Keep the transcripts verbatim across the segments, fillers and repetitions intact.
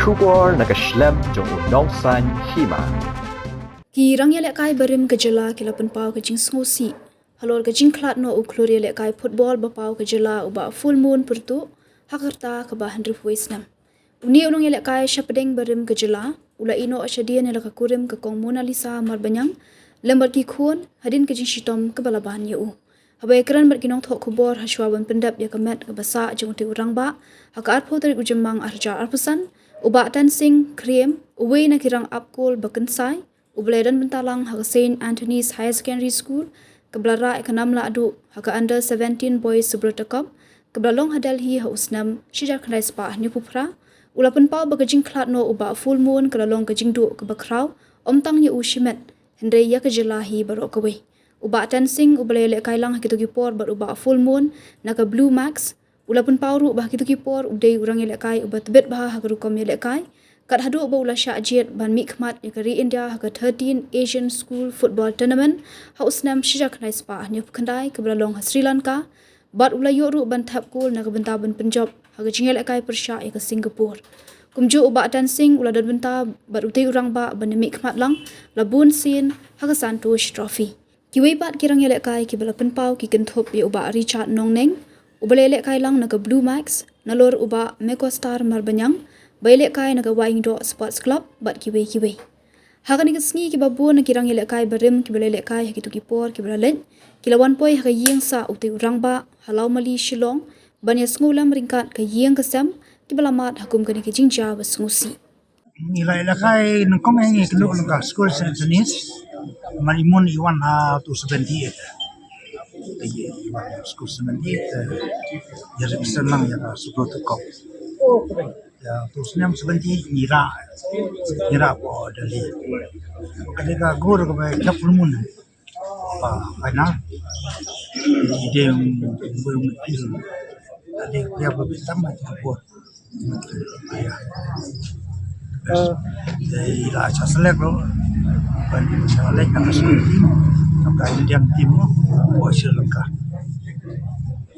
Khubor na ka shlem jong u Nongsaiñ Hima. Ki rangïalehkai barim ka jylla ki la pynpaw ka jingsngewsih halor ka jingkhlad noh u khlur ïalehkai football ba paw ka jylla u Bah Fullmoon Pyrtuh ha ka rta kaba hynriewphew wei snem. Une u nongïalehkai shapdeng barim ka jylla u la ïeh noh shadien ïa la ka kurim ka Kong Monalisa Marbaniang, lem bad ki khun hadien ka jingshitom kaba la ban ïa u. Haba ïakren bad ki nongthoh khubor hashwa ban pyndep ïa ka met kaba sah jong utei u rangbah ha ka arphew tarik u Jymmang arhajar arphew san, u Bah Tensing Kriem, uwei na ki rangap kol ba kynsai, uba la ïadon bynta lang ha ka Saint Anthony's Higher Secondary School, kaba la rah ïa ka nam lahduh ha ka Under seventeen Boys Subrata Cup, kaba la long ha Delhi ha u snem shi hajar khyndai spah hynñiewphew phra, u la pynpaw ba ka jingkhlad noh u Bah Fullmoon ka la long ka jingduh kaba khraw, ym tang ïa u shimet, hynrei ïa ka jylla hi baroh kawei. U Bah Tensing uba la ïalehkai lang ha kito ki por bad u Bah Fullmoon na ka Blue Max, u la pynpaw ruh ba ha kito ki por u dei u rangïalehkai uba tbit bha ha ka rukom ïalehkai, kat haduh ba u la shah jied ban mihkhmat ïa ka ri India ha ka thirteen Asian School Football Tournament ha u snem shi hajar khyndai spah hynñiewphew khyndai kaba la long ha Sri Lanka, bad u la ïoh ruh ban thep kol na ka bynta ban pynjop ha ka jingïalehkai pyrshah ïa ka Singapore. Kumjuh u Bah Tensing u la don bynta bad utei u rangbah ban ïamihkhmat lang la bun sien ha ka Santosh Trophy. Kiwei pat ki rangïalehkai kiba la pynpaw ki kynthup ïa u Bah Richard Nongneng, uba la ïalehkai lang na ka Blue Max, nalor u Bah Mekostar Marbaniang, ba ïalehkai na ka Wahingdoh Sports Club bad kiwei kiwei. Ha kane ka sngi kiba bun na ki rangïalehkai barim kiba la ïalehkai ha kito ki por kiba la leit, ki la wan poi ha ka ïing sah utei u rangbah ha Lawmali Shillong, ban ïasngewlem ryngkat ka ïing ka sem kiba la mad ha kum kane ka jingjia ba sngewsih. Ngi la ïalehkai nyngkong, ngi kynduh na ka skul Saint Anthony's. Namar i Mun i wan ha tu seventy eight. I wan ha skul seventy eight, eh, ïa represent lang ïa ka Subrata Cup. Ïa tu snem seventy eight ngi rah, ngi rah hapoh Delhi. Ka dei ka gol kaba khraw Fullmoon. Ba, final. Ïa, ïa, ïa, ïa, ïa, ïa, ba bit tam, ïa, ïa. Eh, ïa, ïa, la shah select ruh. Ban, ïa, leit na ka school team, na ka Indian team ruh, bad Sri Lanka.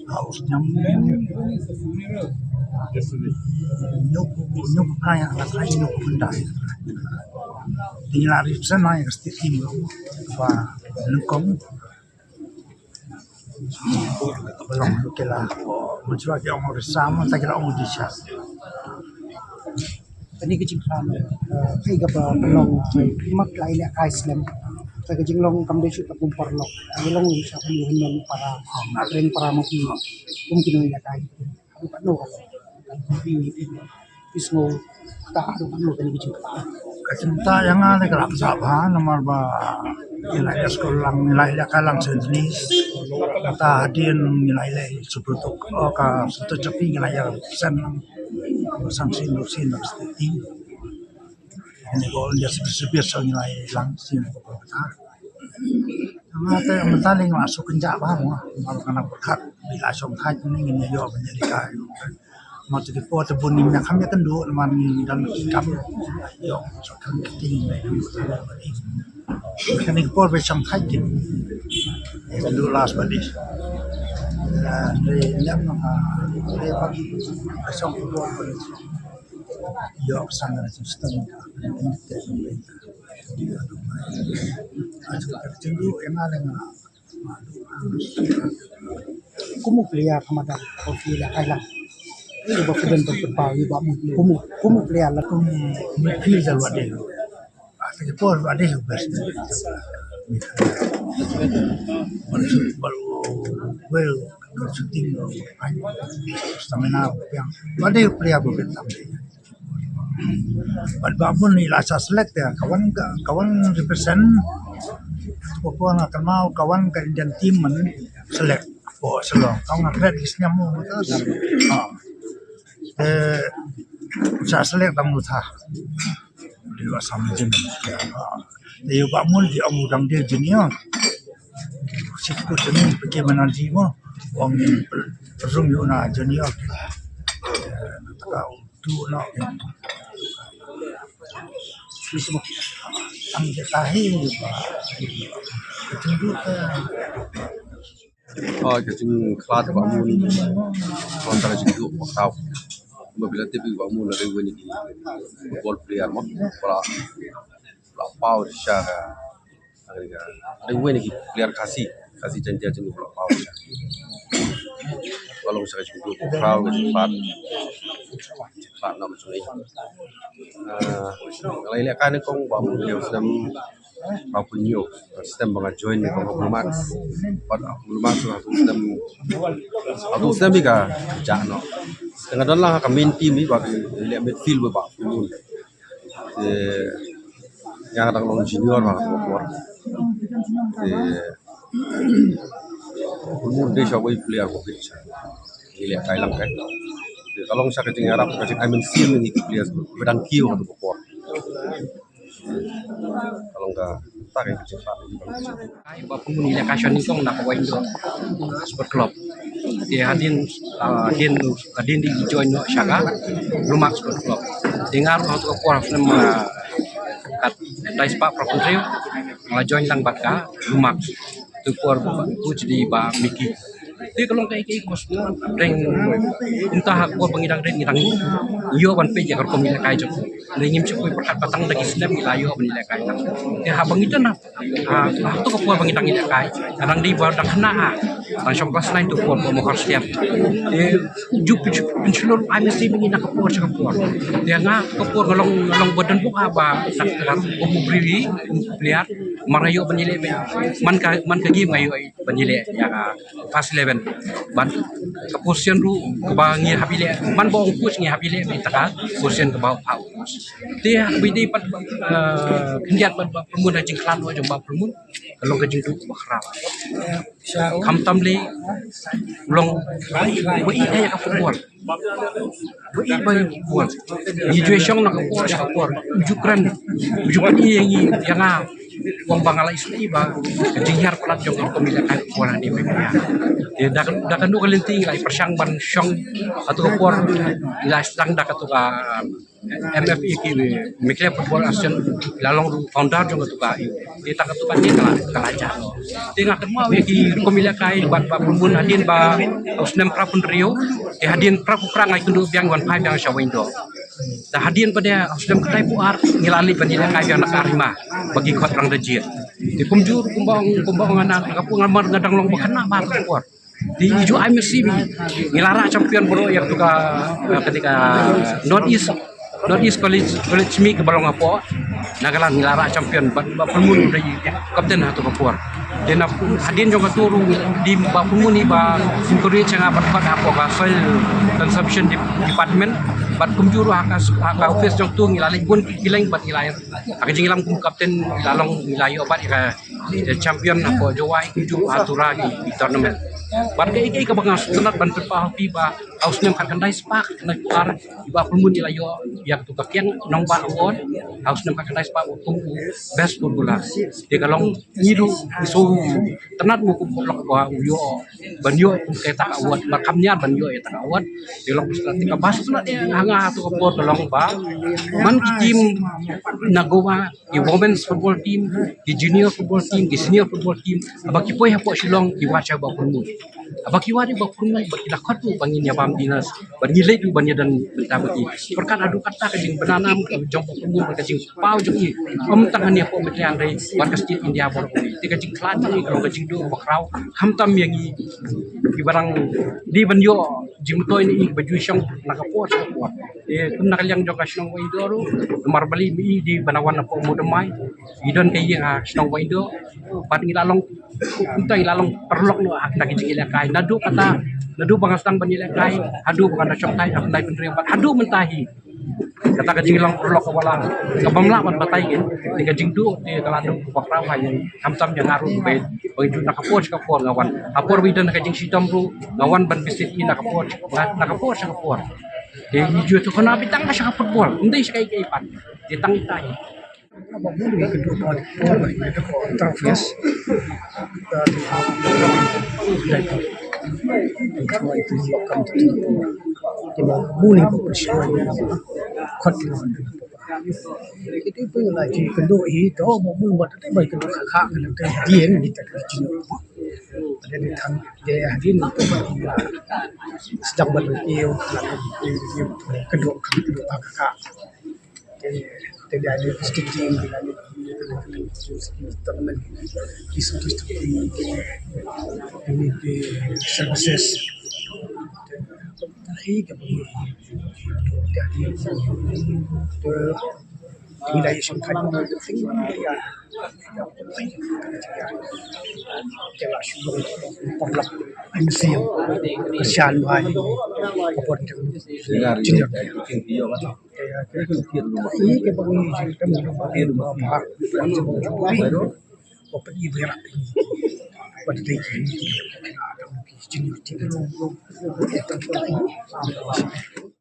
Hynñiew, hynñiew, hynñiew pyrshah ïa ka, hynñiew pyrshah. Te ngi la represent ïa ka state team ruh. Ba nyngkong. Ba long ruh ki la. Mynta ki ong Odisha, mynta ki la ong Odisha. Kane ka jingkhlad, eh, kaei kaba pynlong, eh, mat la ïalehkai slem. Ka jinglong kam dei shuh ka kum paralok. Ka jinglong sha kum u hynmen para, ring para ma phi. Kum ki nongïalehkai. Ka kum ka nongïalehkai. Phi, phi, phi sngew kata haduh katno kane ka jingkhlad. Ka jingkhlad ïa nga ne ka la kjat bha namar ba ngi la ïaleh skul lang, ngi la ïalehkai lang Saint Anthony's. Kata hadien ngi la ïaleh Subrata Cup, oh, ka Subrata Cup ngi la ïaleh sen lang. Ba san sien, dua sien, ba sien. Ngi ko ïa sibit sibit sa ngi la ïaleh lang sien ko kata. Nga te mynta lei nga la shu kynjah bha mo, nga la kynjah bha. Bi la shong thait ne ngin ïoh ban ïalehkai. Mo te ki por te bun ngim ïa kham ïakynduh namar ngim don ki kam. Ïoh shong thait ki ting ne. Kane ki por ba shong thait ki. Ïakynduh last bad dei. Dei lem nga dei ba shong ki por ba dei. Ïoh sang na system. Kum u player ka madan ko ki la kai lang. Ïa ba phi don ban pynpaw ïa ba mu kum u, kum u player la kum midfielder wa dei. Ata ki por wa dei best. Bal, bal, bal shooting, stamina, yang wa dei player ba pynpaw. Bad ba bun i la sa select ïa ka wan, ka wan represent ko ko na ka mau ka wan ka Indian team man select ko Shillong. Ka nga kret ki sniam mo ta. Ha. Eh, sa select tam lu tha. Di wa sam jin. Ha. Di ba mun di ong dang di junior. Sik ko junior pake manan di mo. Ong rung yu na junior. Eh, ta ka tu no. Ang kita hi ba. Ka jingduh ka. Oh, ka jingkhlad ba mun. Kontra jingduh ba kau. Ba phi la tip ba mut na dei wei na ki football player mo, ba la, ba la paw sha ka, ka, ka dei wei na ki player Khasi, Khasi Jaiñtia jong ngi ba la paw sha. Ba long sha ka jingduh ka khraw ka jingpyrkhat, jingpyrkhat na ka jong ngi. Ah, nga la ïalehkai nyngkong ba mut ïa u snem ba pynïoh, snem ba nga join ïa ka Blue Max. Bad Blue Max ha u snem, ha u snem hi ka jah noh. Te nga don lang ha ka main team hi ba ki leh midfield ba pynmut. Te nga dang long junior ba ka por. Te pynmut dei sha wei player ba pynshai. Ngi lehkai lang kai. Te ka long sha ka jingïarap ka jingai mynsiem ïa ngi ki players ba dang kiew ha ka por. Ka long kata ka jingpyrkhat. Ai ba pynmut ïalehkai shwa nyngkong na ka Wahindor Sport Club. Te hadien, ah, hadien, hadien di join noh sha ka Blue Max Sport Club. Te nga ruh ha tu ka por ha snem, ah, khatkhyndai spah phra phew hynriew nga la join lang bad ka Blue Max. Tu por ba coach di Bah Mickey. Te ka long kaei kaei coach, dang mynta ha ka por ba ngi dang rit ngi dang ïoh ban peit ïa ka rukom ïalehkai jong u. Ngi ngim shu poi pyrkhat ba tang da ki snem ngi la ïoh ban ïalehkai. Te haba ngi don ha, ha, ha tu ka por ba ngi dang ïalehkai, ka dang dei ba dang khynnah, dang shong klas nine tu por ba mawkhar stem. Te ju pynshlur ai mynsiem ïa ngi na ka por sha ka por. Te nga ka por nga long, nga long ba donbok ha ba sak ka kum u briew, kum u player, mar nga ïoh ban ïaleh, man ka, man ka game nga ïoh ban ïaleh ïa ka first eleven. Bad ka position ruh kaba ngi hap ïaleh, man ba ong coach ngi hap ïaleh beit ïa ka position kaba hap. Te haba ïadei pat, eh, khyndiat bad Bah Pyrmut, ha jingkhlad jong Bah Pyrmut ka long ka jingduh ba khraw. Khamtam lei long ba ïeit ïa ka football. Ba ïeit ba ïeit football. Ngi ju shong na ka por sha ka por. U ju kren, u ju pyni ïa ngi, ïa nga. Ong ba nga la isynei ba ka jinghiar palat jong ka rukom ïalehkai football hangne mynta. Te da ka, da kano ka lynti ngi la pyrshang ban shong ha tu ka por, ngi la sdang da katu ka M F A ki Meghalaya Football Association, ngi la long ruh founder jong katu ka. Te tang katu ka dei ka la, ka la jah. Te nga kynmaw ïa ki rukom ïalehkai bad Bah Pyrmut hadien ba u snem phra phew hynriew, te hadien phra phew phra nga ïakynduh biang wan phai biang sha Wahindor. Te hadien pat de u snem khyndai phew ar ngi la leit ban ïalehkai biang na ka Arima ba ki khot rang da jied. Te kumjuh kumba ong, kumba ong nga na ka por nga mar nga dang long ba khynnah ba ka por. Te i ju ai mynsiem, ngi la rah champion baroh ïa katu ka, ka, ka North East, North East College, College Meet kaba long hapoh Nagaland, ngi la rah champion bad Bah Pyrmut u dei captain ha tu ka por. Te na hadien jong katu ruh dei Bah Pyrmut hi ba encourage ïa nga ban khot hapoh ka Soil Conservation Dep-, Department bad kumjuh ruh ha ka, ha ka office jong tu ngi la leit bun ki leng bad ngi la, ha ka jingïalam kum captain ngi la long, ngi la ïoh bat ïa ka champion hapoh Jowai, kumjuh ha Tura ki, ki tournament. Bad kaei kaei kaba nga sngewtynnat ban pynpaw ha phi ba ha u snem khatkhyndai spah khatkhyndai phew ar i Bah Pyrmut i la ïoh ïa katu ka Kiang Nangbah Award. Ha u snem khatkhyndai spah kum u best footballer. Te ka long ngi ruh ngi sngewtynnat mo kum paralok ba u ïoh ban ïoh kum kata ka award, ba kham ñiar ban ïoh ïa kata ka award. Te long sngewtynnat, te kaba sngewtynnat ïa nga ha tu ka por ka long ba man ki team na Goa, ki women's football team, ki junior football team, ki senior football team, haba ki poi hapoh Shillong ki wad sha Bah Pyrmut. Haba ki wad ïa Bah Pyrmut ba ki la khot ruh ba ngin ïa bam dinners, ba ngin leit ruh ban ïa don bynta bad ki. Pyrkhat haduh katta ka jingbna nam ka jong Bah Pyrmut bad ka jingpaw jong i. Ym tang hangne hapoh Meghalaya hynrei bad ka state India baroh kawei. Te ka jingkhlad jong i ka long ka jingduh ba khraw khamtam ïa ngi kiba dang dei ban ïoh jingmyntoi na i ba ju shong na ka por sha ka por. Te kum na ka liang jong ka shnong Wahindor ruh, namar balei ma i dei ban wan hapoh Moodymmai, i don ka ïing ha shnong Wahindor, bad ngi la long, kumta ngi la long paralok noh ha kata ka jingïalehkai. Naduh kata, naduh ba nga sdang ban ïalehkai haduh ba nga da shong thait ha khyndai phew hynriew bad haduh mynta hi. Kata ka jinglong paralok kaba la, kaba ym lah ban batai ngin. Te ka jingduh te ka la dei kaba khraw ha ïing, khamtam ïa nga ruh ba, ba ngi ju na ka por sha ka por nga wan. Ha por ba i don ka jingshitom ruh nga wan ban visit i na ka por, na, na ka por sha ka por. Te ngi ju thukna beit tang sha ka football, ym dei sha kaei kaei pat. Te tang ita hi. Ba bun ki kynduh ba ki por ba ki kynduh ba tang fes. Ki ba bun ki ba pynshoi khot ki ba. Ki dei pynlait ki kynduh hi to ba bun ba te ba ki kynduh kha kha ki te dien ki te ki. Jadi tang dia hadin tu ba sdang ba lu iu la iu iu kedok kan kedok ka ka. Jadi jadi ada district team di lalu teman di satu district ini di services. Ai ka jadi tu Ngi la ïashim kane, junior team.